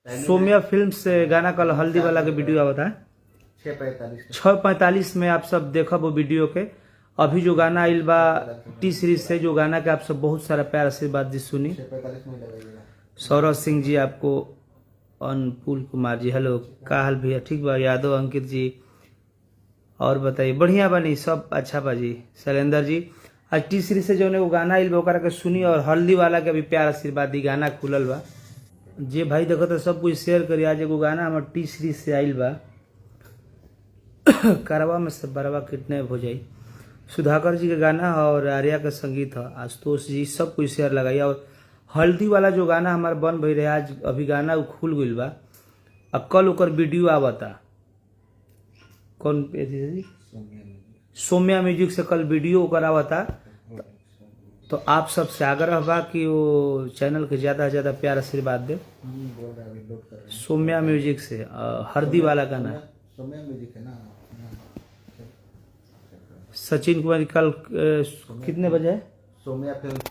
Saumya film से गाना कल हल्दी वाला के वीडियो आवता है। 6:45। 6:45 में आप सब देखब वो वीडियो के। अभी जो गाना आइल बा टी सीरीज से, जो गाना के आप सब बहुत सारा प्यार आशीर्वाद जी सुनी। 6:45 में लगाइएगा। सौरभ सिंह जी आपको, अनुपुल कुमार जी हेलो, का हाल भैया? ठीक बा। यादव अंकित जी और बताइए। बढ़िया बानी, सब अच्छा बा जी। शैलेंद्र जी, आज टी सीरीज से जो एगो गाना आइल बा ओकरा के सुनी और हल्दी वाला के भी प्यार आशीर्वाद दी। गाना खुलल बा। जे भाई देखो तो सब कुछ शेयर करी। आज एगो गाना हमार टी सीरीज से आइल बा, करवा में सब बरवा किडनैप हो जाई। सुधाकर जी के गाना है और आर्या का संगीत है। आशुतोष जी, सब कुछ शेयर लगाई। और हल्दी वाला जो गाना हमार बन भई रहे, आज अभी गाना उ खुल गइल बा। अब कल ओकर वीडियो आवता। कौन अथी से जी? सौम्या म्यूजिक से कल वीडियो ओकर आवता। तो आप सबसे आग्रह बा कि वो चैनल के ज़्यादा से ज़्यादा प्यार आशीर्वाद दे। बोल रहे हैं, अभी लोड कर रहे हैं। सौम्या म्यूजिक से हल्दी वाला गाना। सौम्या म्यूजिक है ना? हाँ। सचिन कुमार, कल कितने बजे है? सौम्या फिल्म।